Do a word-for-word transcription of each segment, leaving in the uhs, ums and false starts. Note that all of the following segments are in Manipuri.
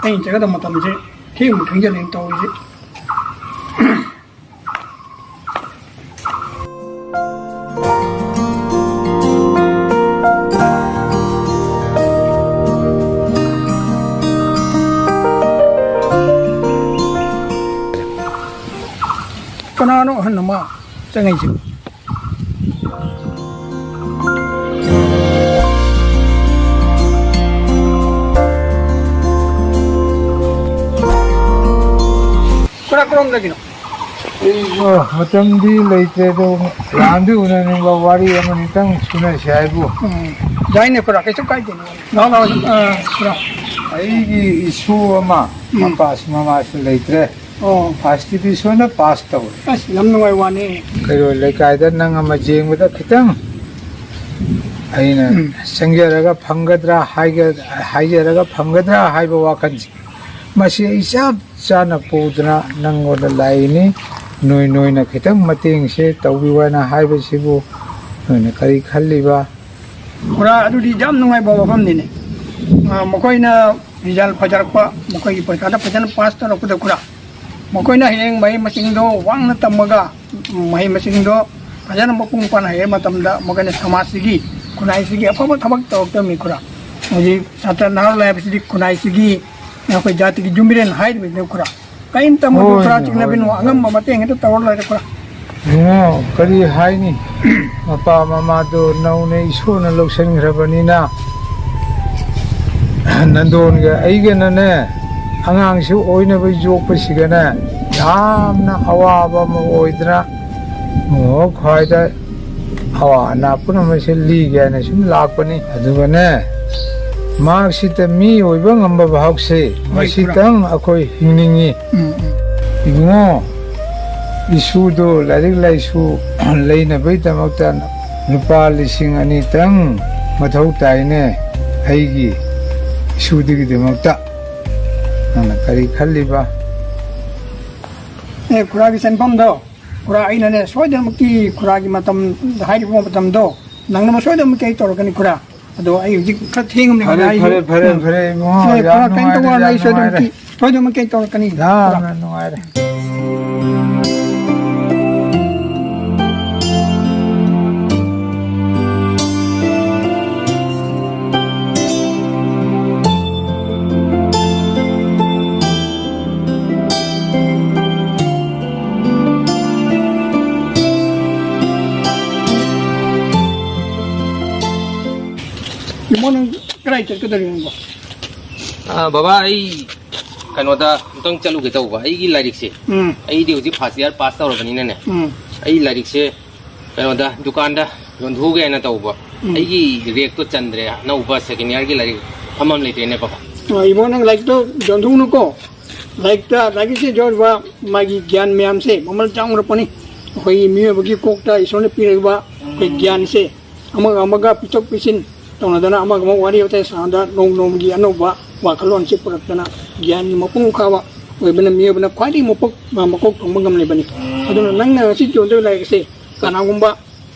ꯑꯩꯅ ꯆꯠꯀꯗꯕ ꯃꯇꯝꯁꯦ ꯊꯦꯡꯕꯨ ꯊꯦꯡꯖꯜꯂꯦꯅ ꯇꯧꯔꯤꯁꯦ꯫ ꯀꯅꯥꯅꯣ ꯑꯍꯟ ꯑꯃ ꯆꯪꯉꯛꯏꯁꯤꯕꯣ? ꯈꯨꯔꯥ, ꯀꯔꯣꯝꯗꯒꯤꯅꯣ? ꯑꯩ, ꯑ, ꯃꯇꯝꯗꯤ ꯂꯩꯇ꯭ꯔꯦ, ꯑꯗꯣ ꯃꯌꯥꯝꯗꯤ ꯎꯅꯅꯤꯡꯕ ꯋꯥꯔꯤ ꯑꯃꯅꯤꯇꯪ ꯁꯨꯅꯁꯤ ꯍꯥꯏꯕꯨ꯫ ꯎꯝ, ꯌꯥꯏꯅꯦ ꯈꯨꯔꯥ, ꯀꯩꯁꯨ ꯀꯥꯏꯗꯦꯅꯦ꯫ ꯂꯥꯛꯑꯣ, ꯂꯥꯛꯑꯣ, ꯑ, ꯈꯨꯔꯥ꯫ ꯑꯩꯒꯤ ꯏꯁꯨ ꯑꯃ, ꯎꯝ꯫ ꯃꯄꯥꯁꯨ ꯃꯃꯥꯁꯨ ꯂꯩꯇ꯭ꯔꯦ꯫ ꯑꯣ꯫ ꯐꯥꯔꯁ ꯗꯤꯕꯤꯖꯟꯗ ꯄꯥꯁ ꯇꯧꯔꯦ꯫ ꯑꯁ, ꯌꯥꯝ ꯅꯨꯡꯉꯥꯏ ꯋꯥꯅꯤ꯫ ꯀꯩꯔꯣꯜ ꯂꯩꯀꯥꯏꯗ ꯅꯪ ꯑꯃ ꯌꯦꯡꯕꯗ ꯈꯤꯇꯪ ꯑꯩꯅ ꯎꯝ꯫ ꯆꯪꯖꯔꯒ ꯐꯪꯒꯗ꯭ꯔꯥ ꯍꯥꯏꯒ-, ꯍꯥꯏꯖꯔꯒ ꯐꯪꯒꯗ꯭ꯔꯥ ꯍꯥꯏꯕ ꯋꯥꯈꯜꯁꯦ, ꯃꯁꯤ ꯑꯩ ꯆꯞ ꯆꯥꯅ ꯄꯨꯗꯅ ꯅꯪꯉꯣꯟꯗ ꯂꯥꯛꯏꯅꯤ꯫ ꯅꯣꯏ, ꯅꯣꯏꯅ ꯈꯤꯇꯪ ꯃꯇꯦꯡꯁꯦ ꯇꯧꯕꯤꯌꯨ ꯍꯥꯏꯅ ꯍꯥꯏꯕꯁꯤꯕꯨ ꯅꯣꯏꯅ ꯀꯔꯤ ꯈꯜꯂꯤꯕ? ꯈꯨꯔꯥ, ꯑꯗꯨꯗꯤ ꯌꯥꯝ ꯅꯨꯡꯉꯥꯏꯕ ꯋꯥꯐꯝꯅꯤꯅꯦ꯫ ꯑ, ꯃꯈꯣꯏꯅ ꯔꯤꯖꯜ ꯐꯖꯔꯛꯄ, ꯃꯈꯣꯏꯒꯤ ꯄꯔꯤꯈꯥꯗ ꯐꯖꯅ ꯄꯥꯁ ꯇꯧꯔꯛꯄꯗ ꯈꯨꯔꯥ, ꯃꯈꯣꯏꯅ ꯍꯌꯦꯡ ꯃꯍꯩ ꯃꯁꯤꯡꯗꯣ ꯋꯥꯡꯅ ꯇꯝꯃꯒ, ꯃꯍꯩ ꯃꯁꯤꯡꯗꯣ ꯐꯖꯅ ꯃꯄꯨꯡ ꯐꯥꯅ ꯍꯩꯔ ꯃꯇꯝꯗ ꯃꯈꯣꯏꯅ ꯁꯃꯥꯖꯁꯤꯒꯤ, ꯈꯨꯟꯅꯥꯏꯁꯤꯒꯤ ꯑꯐꯕ ꯊꯕꯛ ꯇꯧꯔꯛꯇꯕꯅꯤ ꯈꯨꯔꯥ꯫ ꯍꯧꯖꯤꯛ ꯁꯥꯇ꯭ꯔ ꯅꯍꯥꯔꯣꯜ ꯍꯥꯏꯕꯁꯤꯗꯤ ꯈꯨꯟꯅꯥꯏꯁꯤꯒꯤ, ꯑꯩꯈꯣꯏ ꯖꯥꯇꯤꯒꯤ ꯌꯨꯝꯕꯤꯔꯦꯟ ꯍꯥꯏꯔꯤꯕꯅꯤ ꯈꯨꯔꯥ꯫ ꯀꯔꯤꯝꯇ ꯃꯗꯨ ꯍꯣꯏꯅꯦ, ꯈꯨꯔꯥ ꯆꯤꯡꯅꯕꯤꯅꯣ, ꯍꯣꯏꯅꯦ, ꯑꯉꯝꯕ ꯍꯣꯏꯅꯦ꯫ ꯃꯇꯦꯡ ꯍꯦꯛꯇ ꯇꯧꯔ ꯂꯣꯏꯔꯦ ꯈꯨꯔꯥ꯫ ꯏꯕꯨꯡꯉꯣ, ꯀꯔꯤ ꯍꯥꯏꯅꯤ? ꯃꯄꯥ ꯃꯃꯥꯗꯣ ꯅꯧꯅ ꯏꯁꯣꯔꯅ ꯂꯧꯁꯤꯟꯈ꯭ꯔꯕꯅꯤꯅ, ꯅꯟꯗꯣꯟꯒ ꯑꯩꯒꯅꯅꯦ, ꯑꯉꯥꯡꯁꯨ ꯑꯣꯏꯅꯕ ꯌꯣꯛꯄꯁꯤꯒꯅꯦ, ꯌꯥꯝꯅ ꯑꯋꯥꯕ ꯑꯃ ꯑꯣꯏꯗꯅ, ꯏꯕꯨꯡꯉꯣ ꯈ꯭ꯋꯥꯏꯗ ꯑꯋꯥ ꯑꯅꯥ ꯄꯨꯝꯅꯃꯛꯁꯦ ꯂꯤꯒꯦ ꯍꯥꯏꯅ ꯁꯨꯝ ꯂꯥꯛꯄꯅꯤ꯫ ꯑꯗꯨꯒꯅꯦ, ꯃꯍꯥꯛꯁꯤꯗ ꯃꯤ ꯑꯣꯏꯕ ꯉꯝꯕ ꯚꯥꯕꯁꯦ, ꯍꯣꯏ, ꯈꯨꯔꯥ꯫ ꯃꯁꯤꯇꯪ ꯑꯩꯈꯣꯏ ꯍꯤꯡꯅꯤꯡꯉꯤ꯫ ꯎꯝ, ꯎꯝ꯫ ꯏꯕꯨꯡꯉꯣ, ꯏꯁꯨꯗꯣ ꯂꯥꯏꯔꯤꯛ ꯂꯥꯏꯁꯨ ꯂꯩꯅꯕꯒꯤꯗꯃꯛꯇ ꯂꯨꯄꯥ ꯂꯤꯁꯤꯡ ꯑꯅꯤꯇꯪ ꯃꯊꯧ ꯇꯥꯏꯅꯦ, ꯑꯩꯒꯤ ꯏꯁꯨꯗꯨꯒꯤꯗꯃꯛꯇ꯫ ꯅꯪꯅ ꯀꯔꯤ ꯈꯜꯂꯤꯕ? ꯑꯦ, ꯈꯨꯔꯥꯒꯤ ꯁꯦꯟꯐꯝꯗꯣ, ꯈꯨꯔꯥ, ꯑꯩꯅꯅꯦ, ꯁꯣꯏꯗꯅꯃꯛꯀꯤ ꯈꯨꯔꯥꯒꯤ ꯃꯇꯝ, ꯍꯥꯏꯔꯤꯕ ꯃꯇꯝꯗꯣ ꯅꯪꯅꯕ ꯁꯣꯏꯗꯅꯃꯛꯀꯤ ꯑꯩ ꯇꯧꯔꯛꯀꯅꯤ ꯈꯨꯔꯥ꯫ ꯑꯗꯣ ꯑꯩ ꯍꯧꯖꯤꯛ ꯈꯔ ꯊꯦꯡꯉꯝꯅꯦ꯫ ꯐꯔꯦ, ꯑꯩꯁꯨ, ꯐꯔꯦ, ꯐꯔꯦ, ꯎꯝ꯫ ꯐꯔꯦ, ꯏꯕꯨꯡꯉꯣ, ꯁꯦ, ꯌꯥꯝ ꯈꯔ ꯀꯩꯅꯣ ꯅꯨꯡꯉꯥꯏꯔꯦ, ꯇꯧꯕ ꯌꯥꯝ ꯑꯩꯁꯨ ꯑꯗꯨꯝ ꯅꯨꯡꯉꯥꯏꯔꯦ꯫ ꯊꯤ-, ꯁꯣꯏꯗꯅꯃꯛꯀꯤ ꯇꯧꯔꯛꯀꯅꯤ꯫ ꯌꯥꯝꯅ ꯅꯨꯡꯉꯥꯏꯔꯦ꯫ ꯏꯃꯣ, ꯅꯪ ꯀꯗꯥꯏ ꯆꯠꯀꯗꯧꯔꯤꯅꯣ ꯅꯪꯕꯣ? ꯑꯥ, ꯕꯕꯥ, ꯑꯩ ꯀꯩꯅꯣꯗ ꯑꯝꯇꯪ ꯆꯠꯂꯨꯒꯦ ꯇꯧꯕ꯫ ꯑꯩꯒꯤ ꯂꯥꯏꯔꯤꯛꯁꯦ, ꯎꯝ꯫ ꯑꯩꯗꯤ ꯍꯧꯖꯤꯛ first year pass ꯇꯧꯔꯕꯅꯤꯅꯅꯦ, ꯎꯝ꯫ ꯑꯩ ꯂꯥꯏꯔꯤꯛꯁꯦ ꯀꯩꯅꯣꯗ, ꯗꯨꯀꯥꯟꯗ ꯌꯣꯟꯊꯣꯛꯎꯒꯦꯅ ꯇꯧꯕ꯫ ꯎꯝ꯫ ꯑꯩꯒꯤ ꯔꯦꯛꯇꯣ ꯆꯟꯗ꯭ꯔꯦ, ꯑꯅꯧꯕ second yearꯒꯤ ꯂꯥꯏꯔꯤꯛ ꯐꯝꯐꯝ ꯂꯩꯇ꯭ꯔꯦꯅꯦ, ꯕꯕꯥ꯫ ꯑꯥ, ꯏꯕꯣ, ꯅꯪ ꯂꯥꯏꯔꯤꯛꯇꯣ ꯌꯣꯟꯊꯣꯛꯎꯅꯨꯀꯣ꯫ ꯂꯥꯏꯔꯤꯛꯇ, ꯂꯥꯏꯔꯤꯛꯁꯦ ꯌꯣꯟꯕ, ꯃꯥꯒꯤ ꯒ꯭ꯌꯥꯟ ꯃꯌꯥꯝꯁꯦ ꯃꯃꯜ ꯆꯥꯎꯅ ꯄꯣꯛꯅꯤ꯫ ꯑꯩꯈꯣꯏꯒꯤ ꯃꯤꯑꯣꯏꯕꯒꯤ ꯀꯣꯛꯇ ꯏꯁꯣꯔꯅ ꯄꯤꯔꯛꯏꯕ ꯑꯩꯈꯣꯏ ꯒ꯭ꯌꯥꯟꯁꯦ ꯑꯃꯒ ꯑꯃꯒ ꯄꯤꯊꯣꯛ ꯄꯤꯁꯤꯟ ꯇꯧꯅꯗꯅ, ꯑꯃꯒ ꯑꯃꯒ ꯋꯥꯔꯤ ꯋꯥꯇꯥꯏ ꯁꯥꯟꯅꯗꯅ, ꯅꯣꯡ ꯅꯣꯡꯃꯒꯤ ꯑꯅꯧꯕ ꯋꯥꯈꯜꯂꯣꯟꯁꯤ ꯄꯨꯔꯛꯇꯅ, ꯒ꯭ꯌꯥꯟꯒꯤ ꯃꯄꯨꯡ ꯐꯥꯕ ꯑꯣꯏꯕꯅ ꯃꯤꯑꯣꯏꯕꯅ ꯈ꯭ꯋꯥꯏꯗꯒꯤ ꯃꯄꯣꯛ-, ꯃꯀꯣꯛ ꯊꯣꯡꯕ ꯉꯝꯂꯤꯕꯅꯤ꯫ ꯑꯗꯨꯅ ꯅꯪꯅ ꯉꯁꯤ ꯌꯣꯟꯗꯣꯏ ꯂꯥꯏꯔꯤꯛ ꯑꯁꯤ ꯀꯅꯥꯒꯨꯝꯕ,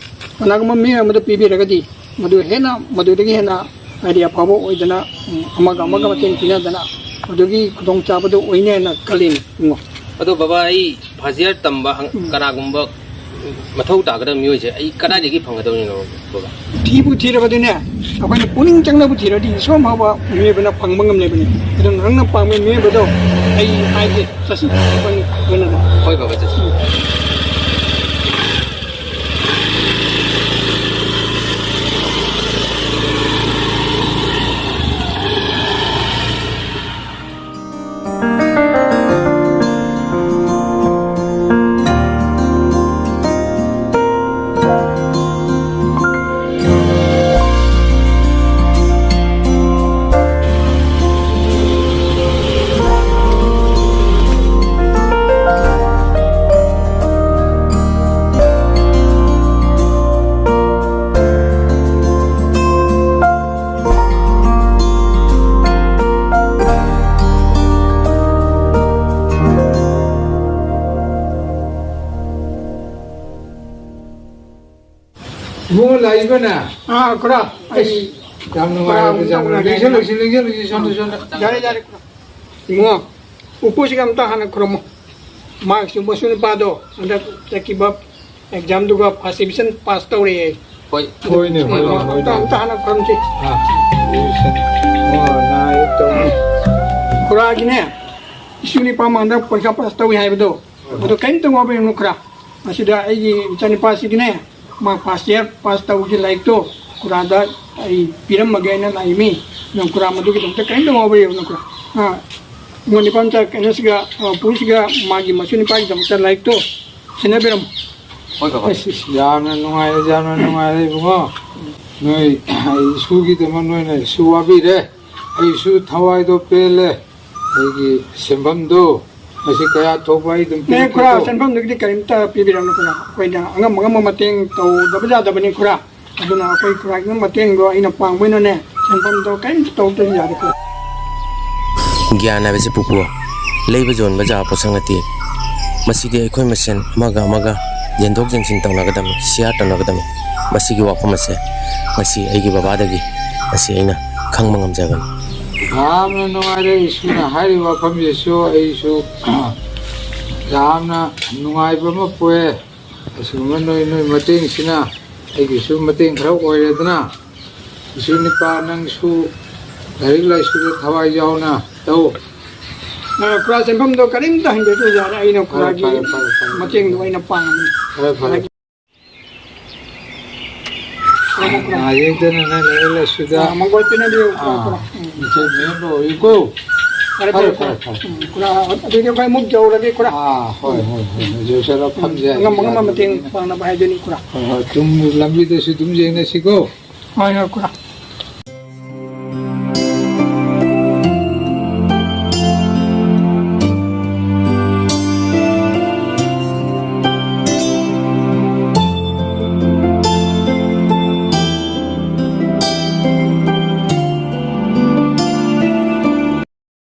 ꯀꯅꯥꯒꯨꯝꯕ ꯃꯤꯑꯣꯏ ꯑꯃꯗ ꯄꯤꯕꯤꯔꯒꯗꯤ, ꯃꯗꯨ ꯍꯦꯟꯅ, ꯃꯗꯨꯗꯒꯤ ꯍꯦꯟꯅ ꯍꯥꯏꯗꯤ ꯑꯐꯕ ꯑꯣꯏꯗꯅ, ꯎꯝ, ꯑꯃꯒ ꯑꯃꯒ ꯃꯇꯦꯡ ꯄꯤꯅꯗꯅ, ꯃꯗꯨꯒꯤ ꯈꯨꯗꯣꯡꯆꯥꯕꯗꯨ ꯑꯣꯏꯅꯦꯅ ꯈꯜꯂꯤꯅꯦ, ꯏꯕꯨꯡꯉꯣ꯫ ꯑꯗꯣ ꯕꯕꯥ, ꯑꯩ first year ꯇꯝꯕ ꯍꯪ-, ꯎꯝ꯫ ꯀꯅꯥꯒꯨꯝꯕ ꯃꯊꯧ ꯇꯥꯒꯗꯕ ꯃꯤꯑꯣꯏꯁꯦ ꯑꯩ ꯀꯗꯥꯏꯗꯒꯤ ꯐꯪꯒꯗꯧꯔꯤꯅꯣ, ꯕꯕꯥ? ꯊꯤꯕꯨ ꯊꯤꯔꯕꯗꯤꯅꯦ, ꯑꯩꯈꯣꯏꯅ ꯄꯨꯛꯅꯤꯡ ꯆꯪꯅꯕꯨ ꯊꯤꯔꯗꯤ ꯏꯁꯣꯔ ꯐꯥꯎꯕ ꯃꯤꯑꯣꯏꯕꯅ ꯐꯪꯕ ꯉꯝꯂꯤꯕꯅꯤ꯫ ꯑꯗꯨꯅ ꯅꯪꯅ ꯄꯥꯝꯕ ꯃꯤꯑꯣꯏꯕꯗꯣ ꯑꯩ ꯍꯥꯏꯒꯦ, ꯆꯠꯁꯤ, ꯑꯩꯈꯣꯏ ꯂꯣꯏꯅꯅ꯫ ꯍꯣꯏ ꯕꯕꯥ, ꯆꯠꯁꯤ꯫ ꯎꯝ꯫ ꯏꯕꯨꯡꯉꯣ, ꯂꯥꯛꯏꯕꯅꯦ? ꯑꯥ, ꯈꯨꯔꯥ, ꯑꯩ ꯑꯩꯁ, ꯌꯥꯝ ꯅꯨꯡꯉꯥꯏꯔꯦ, ꯌꯥꯝ ꯅꯨꯡꯉꯥꯏꯔꯦ꯫ ꯂꯦꯡꯁꯜꯂꯨ, ꯂꯦꯡꯁꯜꯂꯨ, ꯂꯦꯡꯁꯜꯂꯨ, ꯁꯣꯝꯗ, ꯁꯣꯝꯗ꯫ ꯌꯥꯔꯦ, ꯌꯥꯔꯦ꯫ ꯏꯕꯨꯡꯉꯣ, ꯎꯄꯨꯁꯤꯒ ꯑꯝꯇ ꯍꯥꯟꯅ ꯈꯨꯔꯨꯝꯃꯣ꯫ ꯃꯍꯥꯛꯁꯨ ꯃꯁꯨ ꯅꯨꯄꯥꯗꯣ ꯍꯟꯗꯛ ꯆꯠꯈꯤꯕ examꯗꯨꯒ first division pass ꯇꯧꯔꯛꯑꯦ꯫ ꯍꯣꯏ꯫ ꯍꯣꯏꯅꯦ, ꯍꯣꯏꯅꯦ, ꯑꯝꯇ, ꯍꯣꯏꯅꯦ꯫ ꯑꯝꯇ ꯍꯥꯟꯅ ꯈꯨꯔꯨꯝꯁꯤ꯫ ꯑꯥ, division꯫ ꯑꯣ, ꯅꯥꯏ ꯇꯧꯔꯦ꯫ ꯈꯨꯔꯥꯒꯤꯅꯦ, ꯏꯁꯨ ꯅꯨꯄꯥ ꯑꯃ ꯍꯟꯗꯛ ꯄꯔꯤꯈꯥ pass ꯇꯧꯏ ꯍꯥꯏꯕꯗꯣ, ꯑꯗꯣ ꯀꯔꯤꯝꯇ ꯋꯥꯕꯤꯔꯨꯅꯨ ꯈꯨꯔꯥ꯫ ꯃꯁꯤꯗ ꯑꯩꯒꯤ ꯏꯆꯥꯅꯨꯄꯥꯁꯤꯒꯤꯅꯦ, ꯃꯥ first year pass ꯇꯧꯕꯒꯤ ꯂꯥꯏꯔꯤꯛꯇꯣ ꯈꯨꯔꯥꯗ ꯑꯩ ꯄꯤꯔꯝꯃꯒꯦ ꯍꯥꯏꯅ ꯂꯥꯛꯏꯃꯤ꯫ ꯑꯗꯨꯅ ꯈꯨꯔꯥ ꯃꯗꯨꯒꯤꯗꯃꯛꯇ ꯀꯔꯤꯝꯇ ꯋꯥꯕꯤꯔꯨꯅꯨ ꯈꯨꯔꯥ꯫ ꯑꯥ, ꯏꯕꯨꯡꯉꯣ ꯅꯤꯄꯥꯝꯆꯥ ꯀꯩꯅꯣꯁꯤꯒ, ꯑꯥ, ꯄꯨꯁꯤꯒ ꯃꯥꯒꯤ ꯃꯁꯨ ꯅꯨꯄꯥꯒꯤꯗꯃꯛꯇ ꯂꯥꯏꯔꯤꯛꯇꯣ ꯁꯤꯟꯅꯕꯤꯔꯝꯃꯨ꯫ ꯍꯣꯏ, ꯕꯕꯥ꯫ ꯑꯁ, ꯑꯁ꯫ ꯌꯥꯝꯅ ꯅꯨꯡꯉꯥꯏꯔꯦ, ꯌꯥꯝꯅ ꯅꯨꯡꯉꯥꯏꯔꯦ ꯏꯕꯨꯡꯉꯣ꯫ ꯅꯣꯏ, ꯑꯩ ꯏꯁꯨꯒꯤꯗꯃꯛ ꯅꯣꯏꯅ ꯏꯁꯨ ꯋꯥꯕꯤꯔꯦ꯫ ꯑꯩꯁꯨ ꯊꯋꯥꯏꯗꯣ ꯄꯦꯜꯂꯦ꯫ ꯑꯩꯒꯤ ꯁꯦꯟꯐꯝꯗꯣ ꯃꯁꯤ ꯀꯌꯥ ꯊꯣꯛꯄ ꯑꯩ ꯑꯗꯨꯝ ꯅꯦ, ꯈꯨꯔꯥ, ꯄꯤꯔꯛꯀꯦꯀꯣ꯫ ꯁꯦꯟꯐꯝꯗꯨꯒꯤꯗꯤ ꯀꯔꯤꯝꯇ ꯄꯤꯕꯤꯔꯛꯅꯨ ꯈꯨꯔꯥ꯫ ꯑꯩꯈꯣꯏꯅ ꯑꯉꯝ ꯑꯉꯝꯕ ꯃꯇꯦꯡ ꯇꯧꯗꯕ ꯌꯥꯗꯕꯅꯤ ꯈꯨꯔꯥ꯫ ꯑꯗꯨꯅ ꯑꯩꯈꯣꯏ ꯈꯨꯔꯥꯒꯤ ꯃꯇꯦꯡꯗꯣ ꯑꯩꯅ ꯄꯥꯡꯕꯅꯤꯅꯅꯦ, ꯁꯦꯟꯐꯝꯗꯣ ꯀꯔꯤꯝꯇ ꯇꯧꯗꯕ ꯌꯥꯗꯦ ꯈꯨꯔꯥ꯫ ꯒ꯭ꯌꯥꯟ ꯍꯥꯏꯕꯁꯤ ꯄꯨꯄꯨ, ꯂꯩꯕ ꯌꯣꯟꯕ ꯌꯥꯕ ꯄꯣꯠꯁꯛ ꯅꯠꯇꯦ꯫ ꯃꯁꯤꯗꯤ ꯑꯩꯈꯣꯏ ꯃꯁꯦꯟ ꯑꯃꯒ ꯑꯃꯒ ꯌꯦꯟꯊꯣꯛ ꯌꯦꯟꯁꯤꯟ ꯇꯧꯅꯒꯗꯕꯅꯤ, share ꯇꯧꯅꯒꯗꯕꯅꯤ꯫ ꯃꯁꯤꯒꯤ ꯋꯥꯐꯝ ꯑꯁꯦ ꯉꯁꯤ ꯑꯩꯒꯤ ꯕꯕꯥꯗꯒꯤ ꯉꯁꯤ ꯑꯩꯅ ꯈꯪꯕ ꯉꯝꯖꯕꯅꯤ꯫ ꯌꯥꯝꯅ ꯅꯨꯡꯉꯥꯏꯔꯦ ꯏꯁꯨꯅ ꯍꯥꯏꯔꯤꯕ ꯋꯥꯐꯝꯁꯤꯁꯨ ꯑꯩꯁꯨ ꯌꯥꯝꯅ ꯅꯨꯡꯉꯥꯏꯕ ꯑꯃ ꯄꯣꯛꯑꯦ꯫ ꯑꯁꯤꯒꯨꯝꯕ ꯅꯣꯏ, ꯅꯣꯏ ꯃꯇꯦꯡꯁꯤꯅ ꯑꯩꯒꯤꯁꯨ ꯃꯇꯦꯡ ꯈꯔ ꯑꯣꯏꯔꯦꯗꯅ꯫ ꯏꯁꯨ ꯅꯨꯄꯥ ꯅꯪꯁꯨ ꯂꯥꯏꯔꯤꯛ ꯂꯥꯏꯁꯨꯗ ꯊꯋꯥꯏ ꯌꯥꯎꯅ ꯇꯧ꯫ ꯑ, ꯈꯨꯔꯥ ꯁꯦꯟꯐꯝꯗꯣ ꯀꯔꯤꯝꯇ ꯍꯟꯕꯤꯔꯛꯇ꯭ꯔꯁꯨ ꯌꯥꯔꯦ, ꯑꯩꯅ ꯐꯔꯦ, ꯈꯨꯔꯥꯒꯤ ꯐꯔꯦ, ꯐꯔꯦ, ꯐꯔꯦ꯫ ꯃꯇꯦꯡꯗꯣ ꯑꯩꯅ ꯄꯥꯡꯉꯝꯅꯤ꯫ ꯐꯔꯦ, ꯐꯔꯦ꯫ ꯈꯨꯔꯥ, ꯈꯨꯔꯥ꯫ ꯅꯥ ꯌꯦꯛꯇꯅ ꯅꯪ ꯂꯥꯏꯔꯤꯛ ꯂꯥꯏꯁꯨꯗ ꯑ, ꯃꯪꯒꯣꯜ ꯄꯤꯅꯕꯤꯌꯨ, ꯈꯨꯔꯥ, ꯑꯥ, ꯈꯨꯔꯥ꯫ ꯎꯝ꯫ ꯃꯤꯊꯣꯏ ꯃꯤꯍꯦꯟꯕ ꯑꯣꯏꯌꯨꯀꯣ꯫ ꯐꯔꯦ, ꯐꯔꯦ, ꯐꯔꯦ, ꯐꯔꯦ꯫ ꯐꯔꯦ꯫ ꯎꯝ, ꯈꯨꯔꯥ, ꯑꯗꯨꯗꯤ ꯑꯩꯈꯣꯏ ꯑꯃꯨꯛ ꯌꯧꯔꯒꯦ, ꯈꯨꯔꯥ꯫ ꯑꯥ, ꯍꯣꯏ, ꯍꯣꯏ, ꯍꯣꯏ, ꯍꯣꯏ꯫ ꯌꯧꯁꯜꯂꯣ, ꯐꯝꯁꯦ꯫ ꯎꯝ, ꯑꯉꯝ ꯑꯉꯝꯕ ꯃꯇꯦꯡ ꯄꯥꯡꯅꯕ ꯍꯥꯏꯗꯨꯅꯤ, ꯈꯨꯔꯥ꯫ ꯍꯣꯏ, ꯍꯣꯏ, ꯇꯨꯡ ꯂꯝꯕꯤꯗꯁꯨ ꯑꯗꯨꯝ ꯌꯦꯡꯅꯁꯤꯀꯣ꯫ ꯍꯣꯏ, ꯍꯣꯏ, ꯈꯨꯔꯥ꯫